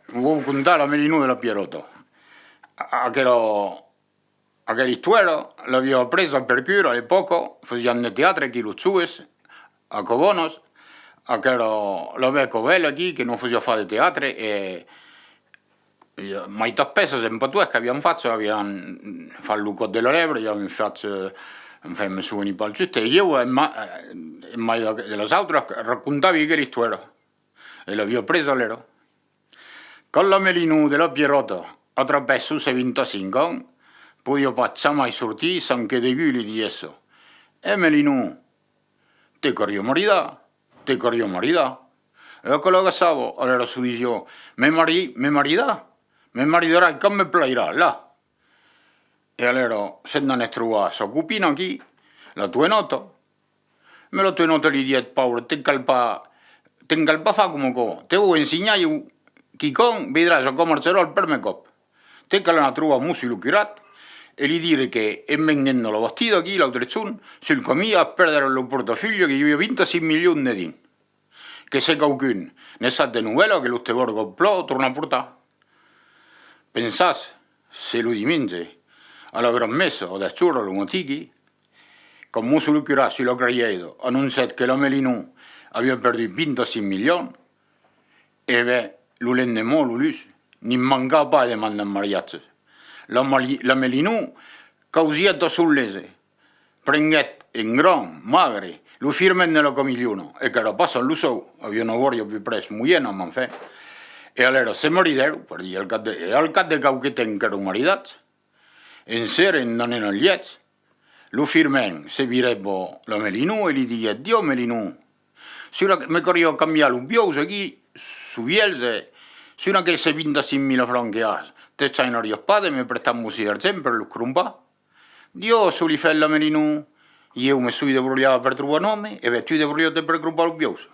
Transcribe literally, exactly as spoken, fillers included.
Vos vau contar la Melinou de la Pierrota. A-, aquela, aquela istoèra l'aviá apresa per cura a l'epòca, fasián de teatre aquí los joves, a Cabanas, aquela la Bèca Bèla aquí, que nos fasiá far de teatre, e, e maitas pèças en patoès qu'avián fach, avián fach lo Còp de la Lèbre, avián fach, eh, enfin, me soveni pas juste, e ieu, en ma-, en mai de, de las autras, racontavi aquela istoèra, e l'aviá apresa alèra. Quand la Melinou de la Pierrota atrapèt sos vint-a-cinc ans, podiá pas jamai sortir sans que degun li diguèsse: « E Melinou, te caliá maridar, te caliá maridar. » E aquela agaçava, alèra se disiá: « Me mari-, me maridar? Me maridarai quand me plairà, là. » E alèra se n'anèt trobar sa copina aquí, la Toenòta. Mès la Toenòta li diguèt: « Paure, te'n cal pas, te'n cal pas far coma aquò. Te vau ensenhar ieu quicòm, veiràs, aquò marcharà al primièr còp. Te cal anar trobar Mossur lo curat e li dire que, en venguent de la Bastida aquí, l'autre jorn, sul camin, as perdut lo portafolha que i aviá vint-a-cinc milions dedins. Que se quauqu'un ne sap de novèlas, que lo te vòrga plan tornar portar. » Pensatz, se lo dimenge, a la gran messa, a dètz oras lo matin, quand Mossur lo curat sus la Craièira anoncèt que la Melinou aviá perdut vint-a-cinc milions, e ben, lo lendeman, lo luç, n'i mancava pas de demandar en mariatge. La Mali-, la Melinou causiá a son lese. Prenguèt en grand, magre, lo firmèn de la Camilhona, e qu'èra pas sans lo sòu, aviá una bòria a pus près moiena, mas enfin. E alèra se maridèron, per dire, al cap de, e al cap de quauque temps qu'èran maridats, en ser, en anent al lièch, lo firmèn se virèt vòr la Melinou e li diguèt: « Dieu, Melinou, sus la, me caliá cambiar los buòus aquí, sos vièlhs, e sus aqueles vint-a-cinc mila francs que as, te jainariás pas de me prestar un bocin d'argent per los crompar? » « Dieu, çò li fèt la Melinou, ieu me soi debrolhada per trobar un òme, e ben tu debrolha-te per crompar los buòus. »